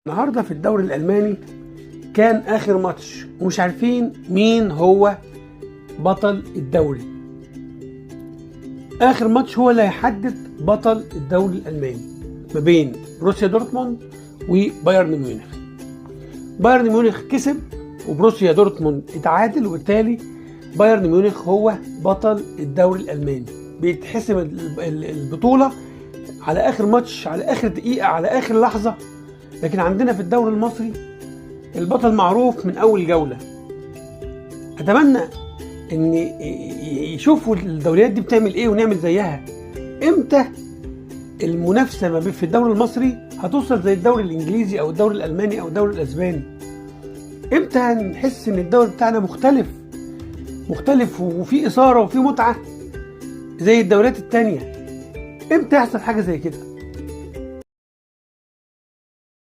النهارده في الدوري الألماني كان آخر ماتش ومش عارفين مين هو بطل الدوري. آخر ماتش هو اللي هيحدد بطل الدوري الألماني ما بين بروسيا دورتموند وبايرن ميونخ. بايرن ميونخ كسب وبروسيا دورتموند اتعادل، وبالتالي بايرن ميونخ هو بطل الدوري الألماني. بيتحسم البطولة على آخر ماتش، على آخر دقيقة، على آخر لحظة. لكن عندنا في الدوري المصري البطل معروف من أول جولة. أتمنى إن يشوفوا الدوريات دي بتعمل إيه ونعمل زيها. إمتى المنافسة ما بين في الدوري المصري هتوصل زي الدوري الإنجليزي أو الدوري الألماني أو الدوري الأسباني؟ إمتى هنحس إن الدوري بتاعنا مختلف مختلف وفي إثارة وفي متعة زي الدوريات التانية؟ إمتى يحصل حاجة زي كده؟